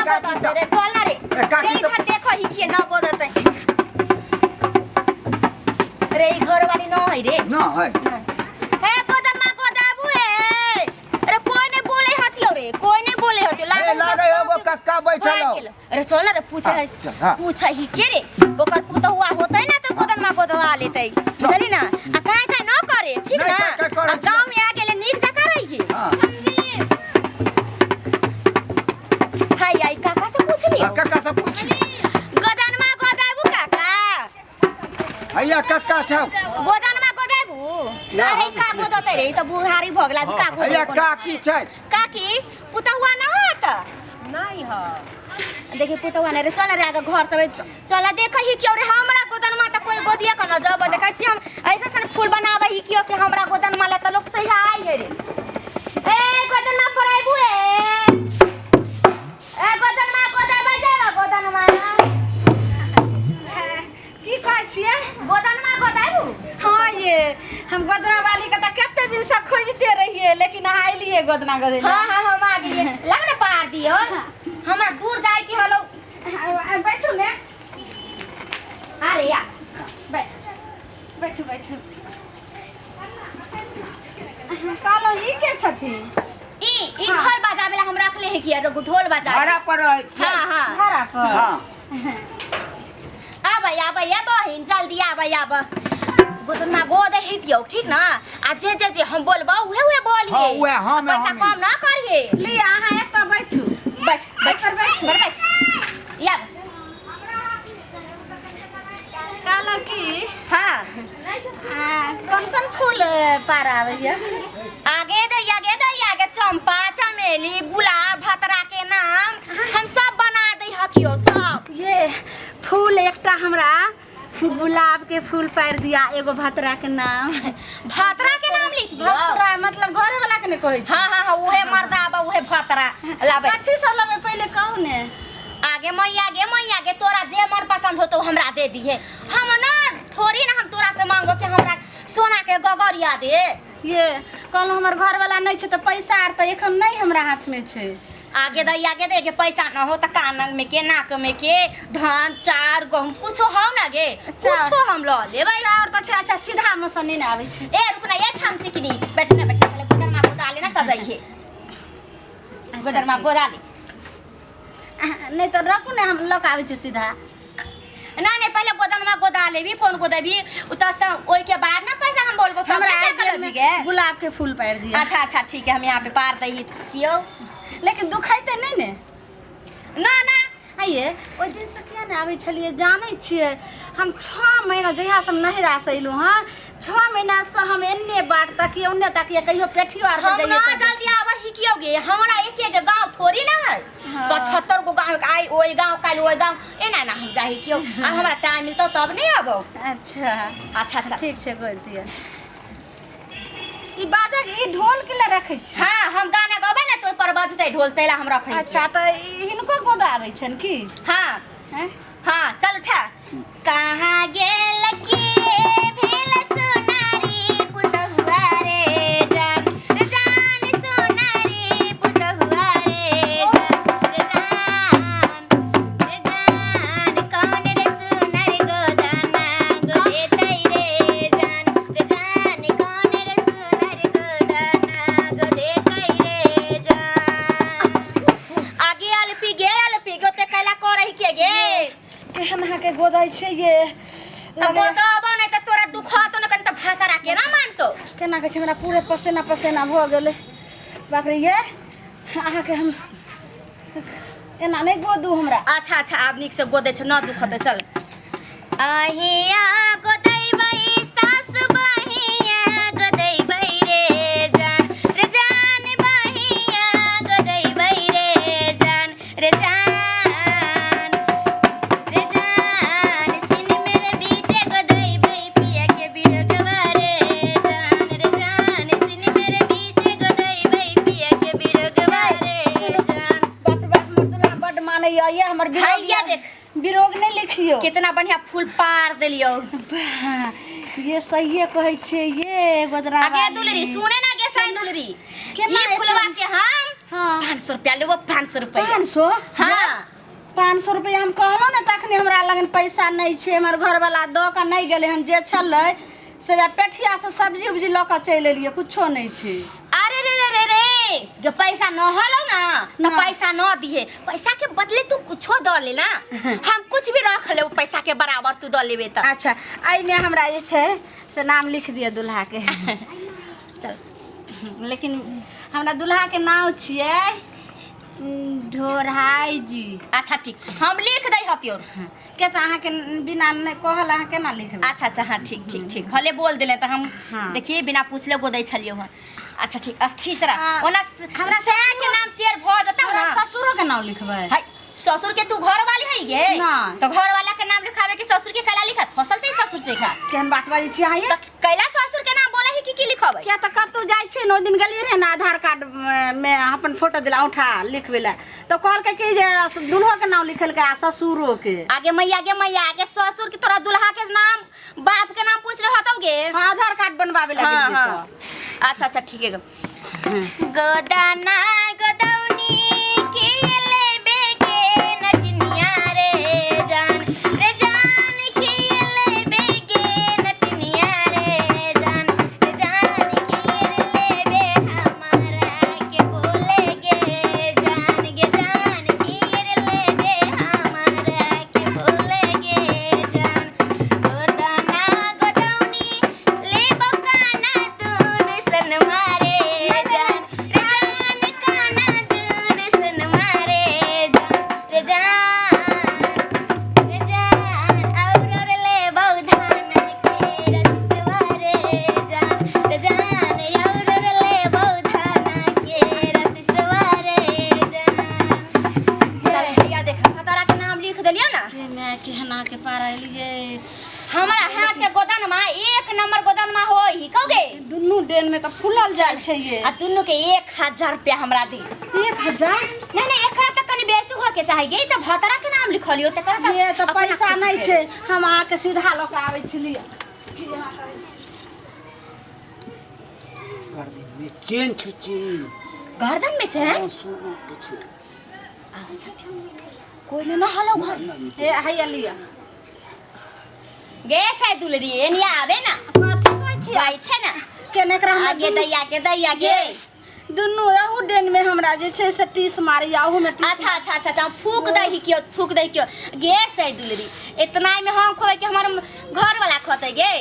काकी गोदते सब रे चल ना रे। ए, काकी रे सब- इधर देखो ही के न गोदते रे। ई घर वाली न है रे। न है। हे गोदनमा गोदाबू ए। अरे कोई नहीं बोले हथियो रे, कोई नहीं बोले हथियो। ए लागल लागे एगो कक्का बैठल हो। अरे चल ना रे, पूछे है। चल, हाँ। पूछे ही के रे, ओकर पुतहुआ होतै ना तो गोदनमा गोदवा लेतै, बुझली ना? आ काहे काहे न करे, ठीक नहीं, ना? काहे काहे करै आ छियै। गाँव में आ गेले नीक जकाँ रही। हाँ। हाय आई काका से पूछ लियो। हाँ, कक्का से पूछ। गोदनमा गोदाबू काका? हैया कक्का छौ। गोदनमा गोदाबू? अरे का गोदतै रे, ई त बुढ़ारी भऽ गेला, का गोदतै? हैया काकी छै। काकी, पुतहुआ न होत? नहीं है। देखी पुतहुआ नहीं रे। चल रे आगे घर सब चल, देख ही क्यों रे हमरा गोदनमा त कोई गोदिया के न जब देखै छी हम ऐसे सन फूल बनाबै ही क्यों कि हमरा गोदनमा ले त लोग सही आई है रे। ए गोदनमा पर आइबू ए, ए गोदनमा गोदाबै जाबा गोदनमा? की कहै छियै? गोदनमा गोदाबू? हाँ, ये हम गोदना वाली के तऽ कते दिन से खोजते रहिए, लेकिन अहाँ एलिए गोदना गोदे। हाँ हाँ, हम आ गेलिए, लग ने पार दियो, हमरा दूर जाय के हलो। बैठू ने। अरे या बैठ बैठू बैठू। कहलहुँ ई के छथिन? ई ई ढोल बजाबे ला हम रखले है कि ढोल बजाबे। भाड़ा पर रहै छियै। हाँ हाँ। भाड़ा पर? हाँ। आबै आबै ए बहिन, जल्दी आबै आब। गोदना गोद हितियौ, ठीक ना? आ जे जे जे हम बोलबौ उहे उहे बोलिए। हाँ, उहे, हाँ, में, पैसा हाँ, में। कम ना करिए। लिअ, अहाँ एतऽ बैठू। बैठ बैठ पर बैठू। बैठ बैठ या। कहलहुँ की हाँ। कोन कोन फूल पार आबैया? आगे दे आगे दे आगे, चंपा चमेली गुलाब भतरा के नाम हम सब बना दे हकियो सब। ये फूल एकटा हमरा गुलाब के फूल पारि दिया, एगो भतरा के नाम। भतरा के नाम लिख दियो? भतरा मतलब घरे वाला के ने कहै छी। हाँ हाँ हाँ, उहे मर्दा आबा उहे भतरा लाबै। कथी सब लेबै पहिले कहू ने। आगे मैया गे मैया गे, तोरा जे मन पसंद होतो हमरा दे दिहे। हम ना थोड़ी ना हम तोरा से मांगो कि हमरा सोना के गगरिया दे। ये कहलहुँ हमर घरवाला नहि छै तऽ पैसा आर तऽ एखन नहि हमरा हाथमे छै। आगे दे आगे दे के, पैसा न हो त कान में के नाक में के धान चार गहूँ कुछो हो ना गे, कुछो हम ल लेबै। चाउर तऽ छै। अच्छा, सीधा मे सँ नहि ने आबै छै। ए रुक ना, ए छाम चिकनी, बैठ ना बैठ, पहले गोदर मा गोदा ले ना त जाइए। गोदर मा गोदा ले। नहि तऽ रखू ने, हम लऽ कऽ आबै छी सीधा। ना नहीं, पहले गोदनमा गोदा लेबी, फोन गोदेबी उ त ओइ के बाद ना पैसा हम बोलबो तब हमरा ना जाके आगे लेबी गे। गुलाब के फूल पारि दिअ। अच्छा अच्छा ठीक है, हम यहाँ पे पार दही कियो। लेकिन दुखाइते नहि ने? ना ना। आइए, ओहि दिनसँ किया नहि आबै छलियै? जानै छियै, हम 6 महीना जहियासँ हम नैहरासँ अयलहुँ हँ, 6 महीनासँ हम एन्ने बाट तकियै ओन्ने तकियै, कहियो पेठियो आर पर हम जइयै ना तऽ जल्दी आबै ही कियो गे, हमरा एक एक गांव थोड़ी ना है। हाँ। 75 गो गांव, आइ ओइ गांव काल्हि ओइ गांव, एना ना हम जाही कियो। आ हमरा टाइम मिलतौ तब नहीं आबो। अच्छा। अच्छा अच्छा। ठीक छै, गोर दिअ। ई बाजा ई ढोल के ले रखै छी? हाँ, हम गाना गबै ने तो ओइ पर बजतै ढोल, तैला हम रखै छी। अच्छा, तऽ ई हिनको गोद आबै छनि की? हाँ। हैं? हाँ, चल उठा। कहाँ गेल के भेल सोनारी पुतहुआ रे जान, रे जान सोनारी पुतहुआ रे जान, रे जान, रे जान कौन रे सुनर गोदाना गोदेतै रे जान, रे जान कौन रे सुनर गोदाना गोदेतै रे जान। आगे अलपी गे अलपी गोते कैला करही के गे? केहन अहाँके गोदै छै ये? अब गोदबो नहि तऽ तोरा दुखतो ने कनि तऽ भातरा केना मानतो? केना कहै छै, हमरा पूरे पसेना पसेना भऽ गेलै। बाप रे, ये अहाँके हम एना नहि गोदू हमरा। अच्छा अच्छा, आब नीक से गोदै छौ, न दुखतौ। चल। अहिया गोदैबै सासु बहिया गोदैबै रे जान, रे जान बहिया गोदैबै रे जान, रे जान, रे जान सिन मेरे बीचे गोदैबै पिया के बिरगवा रे जान, रे जान सिन मेरे बीचे गोदैबै पिया के बिरगवा रे जान। बाप रे बाप, हमर दुल्हा बड्ड मानैया ये हमर विरोग। हैया देख। विरोग नहि लिखियौ। कितना बढ़िया फूल पार देलियौ। वाह, ये सहिए कहै छियै ये गोदरा आगे वाली। दुलरी सुने ना गे साई दुलरी, केना ई फुलवा के हम हाँ। 500 रुपया लेबो, 500 रुपया। 500? हाँ। 500 रुपया हम कहलहुँ ने तखनी हमरा लगन पैसा नहि छै, हमर घरवाला दऽ कऽ नहि गेलै हन, जे छलै से वएह पेठिया से सब्जी उब्जी लऽ कऽ चलि एलियै, कुछो नहि छै। अरे रे रे रे रे, जो पैसा न हलो ना तो ना। पैसा न दिए, पैसा के बदले तू कुछो दऽ ले ना, हम कुछ भी रख ले पैसा के बराबर तू दऽ लेबे त। अच्छा एहिमे हमरा जे छै से नाम लिख दिअ दुल्हा के। चल। लेकिन हमरा दुल्हा के नाम छियै ढोढ़ाई जी। अच्छा ठीक, हम लिख दै हतियो। के तऽ अहाँके बिना नहि कहल अहाँ केना लिखबै? अच्छा अच्छा हाँ ठीक ठीक ठीक, भले बोल देले तऽ हम हाँ। देखिए बिना पूछले गोदै छलियो हन। अच्छा ठीक, अस्थिर से रह। आ, ओना हमरा सै के नाम टेर भऽ जतौ हमरा ना। ससुरो के नाम लिखबै? हाय, ससुर के तू घर वाली है गे? ना। तो घर वाला के नाम लिखावे के ससुर के कैला लिखा? फसल छै ससुर से खा। केहन बात बाजै छी अहाँ ये? तो कैला ससुर के नाम बोले ही की की लिखबै? किया तऽ कतौ जाइ छियै ने, ओहि दिन गेलियै रहै ने आधार कार्ड मे अपन फोटो दिला औंठा लिखबै लए, तऽ कहलकै कि जे दुल्हो के नाम लिखलकै आ ससुरो के। आगे मैया गे मैया, आगे ससुर के तोरा दुल्हा के नाम बाप के नाम पूछ रहा हतौ गे? हाँ, आधार कार्ड बनवावे लए हाँ, गेलियै हाँ। तऽ। अच्छा अच्छा ठीक है। गोदाना गोदौनी के लेबे के नटनिया रे जान, रे जान के लेबे के नटनिया रे जान, रे जान के लेबे हमारा के बोले गे जान, गे जान के लेबे हमारा के बोले गे जान। गोदाना गोदौनी लेबो काना दून सन मारे जान, रे जान काना दून सन मारे जान, रे जान, रे जान और लेबो धान के रसवा रे जान, रे जान और लेबो धान के रसवा रे जान। चल भैया देख, खतरा के नाम लिख देलियो ना। हे my, केहना के पार एलियै। हमरा हाथ के गोदनमा एक नंबर गोदनमा होई कहोगे? दुनू डेन में तऽ फूलल जाइ छै ये। आ दुनू के 1000 रुपया हमरा दे। 1000? नहीं नहीं, एकरा तऽ कनी बेसी होके के चाही गे, ई तऽ भतरा के नाम लिखलियो तकरा तऽ ये तऽ अपना पैसा खुशी नहि से। छै, हम अहाँके सीधा लऽ कऽ आबै छलियै। गर्दन में चेन छै, चेन। गर्दन में चेन? हाँ, सोना के छै। अच्छा ठीक, कोई ने न हलो घर। हे हैया लिअ। गे से दुलरी एनिया आबे ना। कथी कहै छियै? बैठे ना। केने एकरा हमरा आगे दुनू दैया के दैया गे। दुनू अहू डेन में हमरा जे छै से टीस मारैया, अहू में टीस। अच्छा अच्छा अच्छा अच्छा, फूक दही क्यों, फूक दही क्यों गे से दुलरी, इतना में हम खोबै कि हमर घर वाला खोतै गे?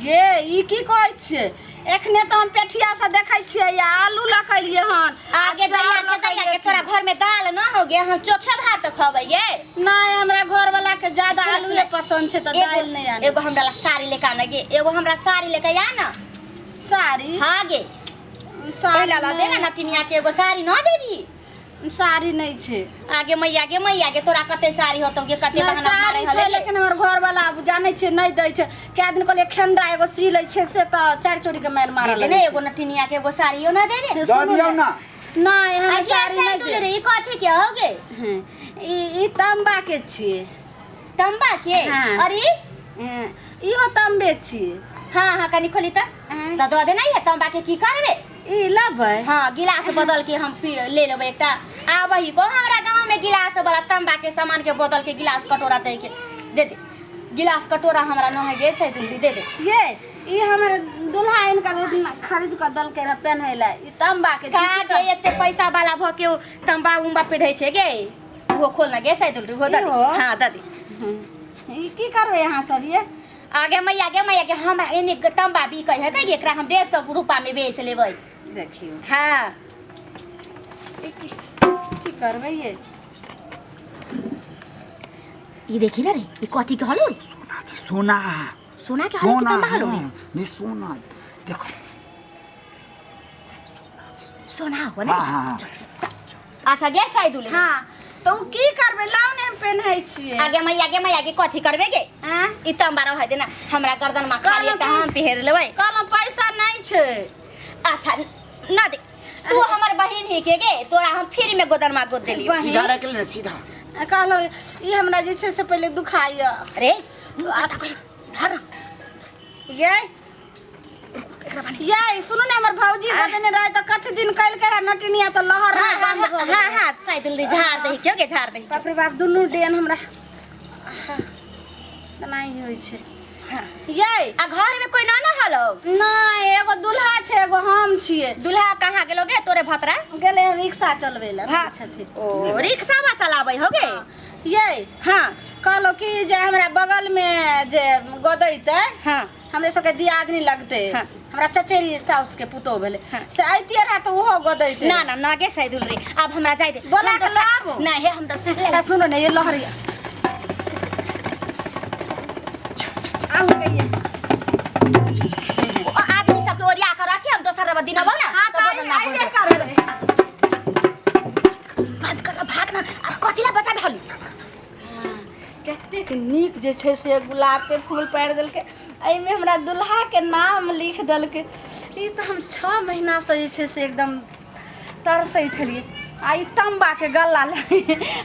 ये ई की कहै छियै? एखने तऽ हम पेठिया से देखै छियै या आलू लऽ कऽ एलियै हन। आगे आ दैया चाउर के लऽ कऽ दैया के एलियै। तोरा घर में दाल न हो गे, हम चोखे भात खबै गे? नहि, हमरा घर वाला के ज्यादा सुन, आलूए सुन। पसंद छै तऽ दालि नहि आनै। एगो हमरा ला साड़ी लेके आना गे, एगो हमरा साड़ी लेके आ ना। साड़ी? हाँ गे। साड़ी पहिला ला देना ना टिनिया के, एगो साड़ी न देबी? साड़ी नहि छै। आगे मैया गे मैया गे, तोरा कते साड़ी होतौ गे, कते नहि, बहाना साड़ी मारै छै हले गे। लेकिन हमर घर वाला जानै छियै नहि दै छै। कए दिन कहलियै खेंडा एगो सी लै छै से तऽ चारि चोरी के मारि मारऽ दे लगै ने छै। एगो नटिनिया के एगो साड़ियो न देबे? से दऽ सुनू दियौ ने। ना। नहि, हम आगे साड़ी से नहि दुलरी, देब। ई कथी के होगे? हँ, ई तांबा के छियै। तांबा के? हाँ। अरे हँ, इहो तांबे छियै। हाँ हाँ, कनी खोली तऽ। आँय। तऽ दऽ देना ये तांबा के, की करबे? ई लेबै? हाँ, गिलास बदल के हम पी ले लेबै एकटा। आबही को हमरा गाँव में गिलास वाला तांबा के सामान के बदल के गिलास कटोरा दे के दे दे। गिलास कटोरा हमरा न है गे छै दुलरी, दे दे। ये ई हमर दुल्हा इनका खरीद कऽ देलकै रहए पेन्है लए, ई तांबा के का छी। गे एते पैसा वाला भ के ओ तांबा उम्बा पेढ़ै छै गे? ओहो खोल ना गे छै दुलरी, हो दे दे। इहो? हाँ दे दे। ई की करबै अहाँ सब ये? आगे मैया गे मैया गे, हमरा एने तांबा बिकै है गे, एकरा हम 150 रुपा में बेच लेबै। देखियौ। हाँ। ई की करबै ये? ई देखी ना रे, ई कथी के हलो रे? सोना छै, सोना। सोना के हलो कि सोना, तांबा हलो रे? हाँ, नहीं सोना, देखो। सोना हो ना? हाँ, हाँ, हाँ। चल, चल। अच्छा गे साई दुले। हाँ, तऽ ओ की करबै, लाउ ने हम पेन्है छियै। आगे मैया गे मैया गे, कथी करबै गे? आँय? ई तांबा रहै दे ना, हमरा गर्दन में खाली एकटा हम पहिर लेबै। कहलहुँ पैसा नहि छै। अच्छा ना दे, तू हमर बहिन ही के गे, तोरा हम फ्री में गोदर में गोद देलियो। बहिन। सीधा रख ले, सीधा। कहलहुँ ई हमरा जे छै से पहिले दुखाइया। रे, आता कोई धर। ये एकरा बान्हि। ये सुनू ने, हमर भौजी बतेने रहे तऽ कथी दिन कयल के रहे नटिनिया तऽ लहर हाँ नहि बंद हाँ भऽ गेलै। हाँ हाँ, साई दुलरी, झाड़ दही क्यों के झाड़ दही। बाप रे बाप, दुनू डेन हमरा नहि होइ छै। हाँ। ये आ घर में कोई ना ना हलो? नहि, एगो दूल्हा छै, एगो हम छियै। दूल्हा कहाँ गेलो गे तोरे भतरा? गेलै हन रिक्शा चलबै लए। हाँ। छथिन। ओ रिक्शा बा चलाबै हो गे? ये हाँ। कहलहुँ कि जे हमरा बगलमे जे गोदैतै, हाँ, हमरे सबके दियादनी लगतै, हाँ। हमरा चचेरी साउस के पुतोह भेलै, हाँ। से अइतियै रहे तऽ ओहो गोदैतै। ना ना ना गे साई दुलरी, अब हमरा जाय दे। बोला हम के तो लाबो। नहीं हे, हम तो आ, सुनो ने, ये लहरिया आउ गइए। ओ आदमी सबके ओरिया कर राखी, हम दोसर रबा दिन अबौ ना। हाँ, तो तऽ बदल ना आइबे बोल। करबै। बंद कर, भाग ना, अब कथी ला बचाबे हली? कतेक नीक जे छै से गुलाबके फूल पारि देलकै, एहिमे हमरा दुल्हाके नाम लिख देलकै। ई तऽ हम 6 महीनासँ जे छै से एकदम तरसै छलियै। आ ई ताम्बाके गल्ला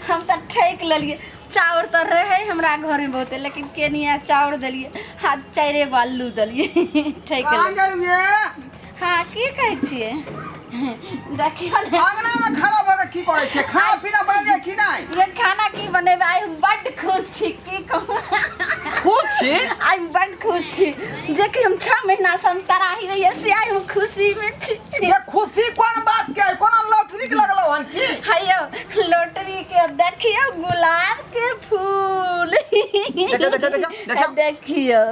हम तऽ ठकि लेलियै। चाउर तऽ रहै हमरा घरमे बहुते, लेकिन केनिया चाउर देलियै आ 4 गो अल्लू देलियै, ठकि कहाँ लेलियै। गेलियै? हँ, की कहै छियै? देखियौ ने। अंगना में खड़ा भऽ के की करै छियै? खाना पीना बनि गेल की नहि? ये खाना की बनेबै? आइ हम बड्ड खुश छी, की कहू। खुश छी? आइ हम बड्ड खुश छी, जे कि हम 6 महीना से हम तराही रहियै, से आइ हम खुशीमे छी। ये खुशी कोन बात के है? कोना लॉटरी के लगलौ हन की? हैयौ लॉटरी के, देखियौ गुलाब के फूल। देखियौ, देखियौ, देखियौ, देखियौ। देखियौ।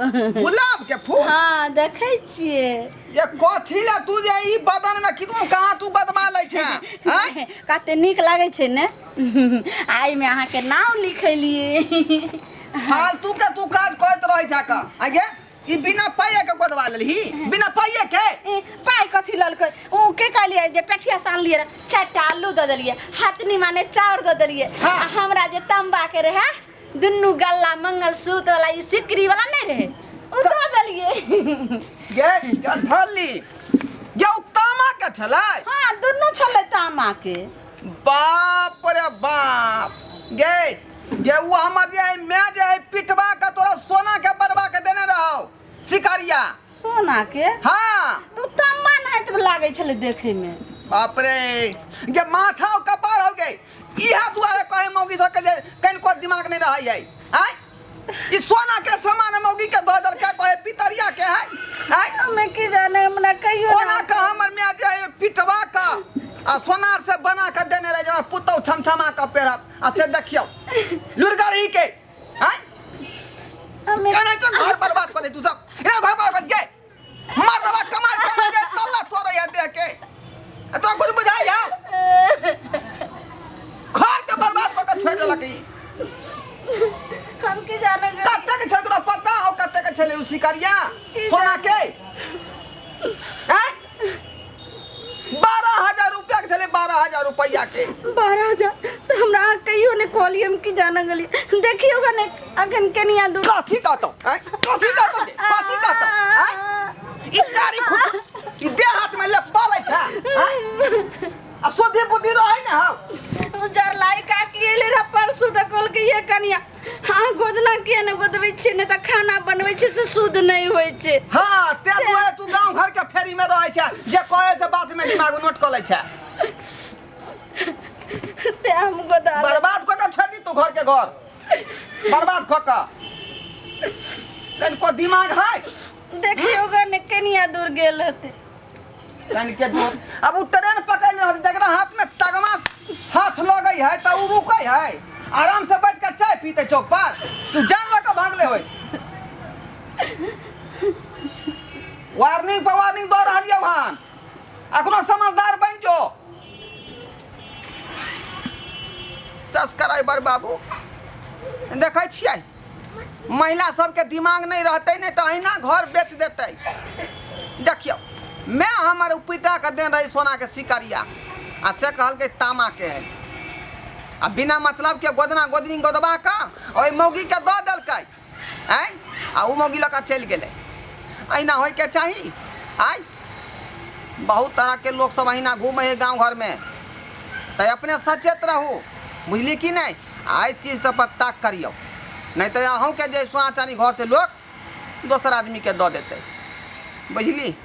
गुलाब के फूल? हाँ, देखै छियै। ये कथी ला तू जे ई बदन में किदो कहाँ तू गदबा लै छै? आँय? कते नीक लागै छै ने। आइमे अहाँके नाम लिखेलियै। फालतू के तू काज करैत रहै छै का? आगे ई बिना पाइये के गोदवा लेलही? बिना पाइये के? ए, पाइ कथी ललकै? ओ के कहलियै जे पेठिया सानलियै रहे, 4टा आलू दऽ देलियै, हथनी माने चाउर दऽ देलियै। हाँ। आ हमरा जे ताम्बा के रहे दुनू गल्ला मंगलसूत्र वाला, ई सिकरी वाला नहि रहे, ओ दऽ देलियै। गे गठली, गे उ तामा के छलै? हाँ, दुनू छलै तामा के। बाप रे बाप, गे गे उ हमर जे है मैं जे है पिटवा के तोरा सोना के बनवा के देने रहौ शिकारिया। सोना के? हाँ। तू तामा नहीं तऽ लागै छलै देखै में। बाप रे, गे माथा और कपार हो गए। इहा दुआरे कहे मौगी सबके जे कनिको दिमाग नहीं रहै है। आँय, ई सोना के सामान मौगी के दऽ देलकै, कहे पितरिया के है। आँय? हमे की जाने, हमरा कहियो ओना ना। के हमर माय जे है पिटवा के आ सोनार से बना के देने रहे जे हमर पुतहु छमछमा के पेरत, आ से देखियौ लुरगरही के। आँय? हमे केना तो घर बर्बाद कर दे तू सब, एना घर बर्बाद के मर्दवा कमाल कमाल के तल्ला तोड़ै है देह के। आ तोरा कुछ बुझाइ हौ? घर के बर्बाद कऽ के छोड़ि देलक ई। हम की जाने गे। कते के छै तोरा पता हौ? कते के छलै उ शिकारिया की सोना जाने? के? आँय? 12,000 रुपया के छलै, 12,000 रुपया के। 12,000 तऽ हमरा अहाँ कहियो नहि कहलियै, हम की जाने गेलियै। देखियौ कने अखन केनिया दूर। कथी कहतौ? आँय? कथी कहतौ? कथी कहतौ? आँय? ई गाड़ी खुद ई देह हाथ में लपा लै छै। आँय? आ सुधि बुद्धि रहै ने हौ? उजर लाई काकी एलै रहे परसू तऽ कहलकै, ये कनिया, अहाँ गोदना किया नहि गोदबै छियै, नहि तऽ खाना बनबै छियै से शुद्ध नहि होइ छै। हाँ, ते दुआरे तू गांव घर के फेरी में रहै छै, जे कहे से बात में दिमाग नोट कऽ लै छै। ते हम गोदा बर्बाद कऽ के छोड़ि दी तू घर के घर बर्बाद कऽ के। कनिको दिमाग है? देखियौ गने कनिया दूर गेल हेतै। तनिके दूर अब उ ट्रेन पकड़ ले होतै, जकरा हाथ में तगमा हाथ लगै है तऽ उ रुकै है? आराम से बैठ के चाय पीते चौक पर, तू जान लऽ के भागले होय। वार्निंग पर वार्निंग दऽ रहलियौ हन, अखनो समझदार बनि जो। सब्सक्राइबर बाबू, देखै छियै महिला सबके दिमाग नहि रहतै नहि तऽ अहिना घर बेच देतै। देखियौ, मैं हमर उ पिटा के देने रही सोना के शिकारिया, आ से कहलकै तामा के है, आ बिना मतलब के गोदना गोदनी गोदबा के ओहि मौगी के दऽ देलकै। आँय, आ उ मौगी लऽ कऽ चलि गेलै। अहिना होइके चाही? आँय, बहुत तरह के लोक सब अहिना घूमै है गाँव घरमे, तऽ अपने सचेत रहू, बुझली कि नहि? आ एहि चीज सब पर ताक करियौ, नहि तऽ अहूँके जे सोना चानी घर से लोक दोसर आदमीके दऽ देतै, बुझली?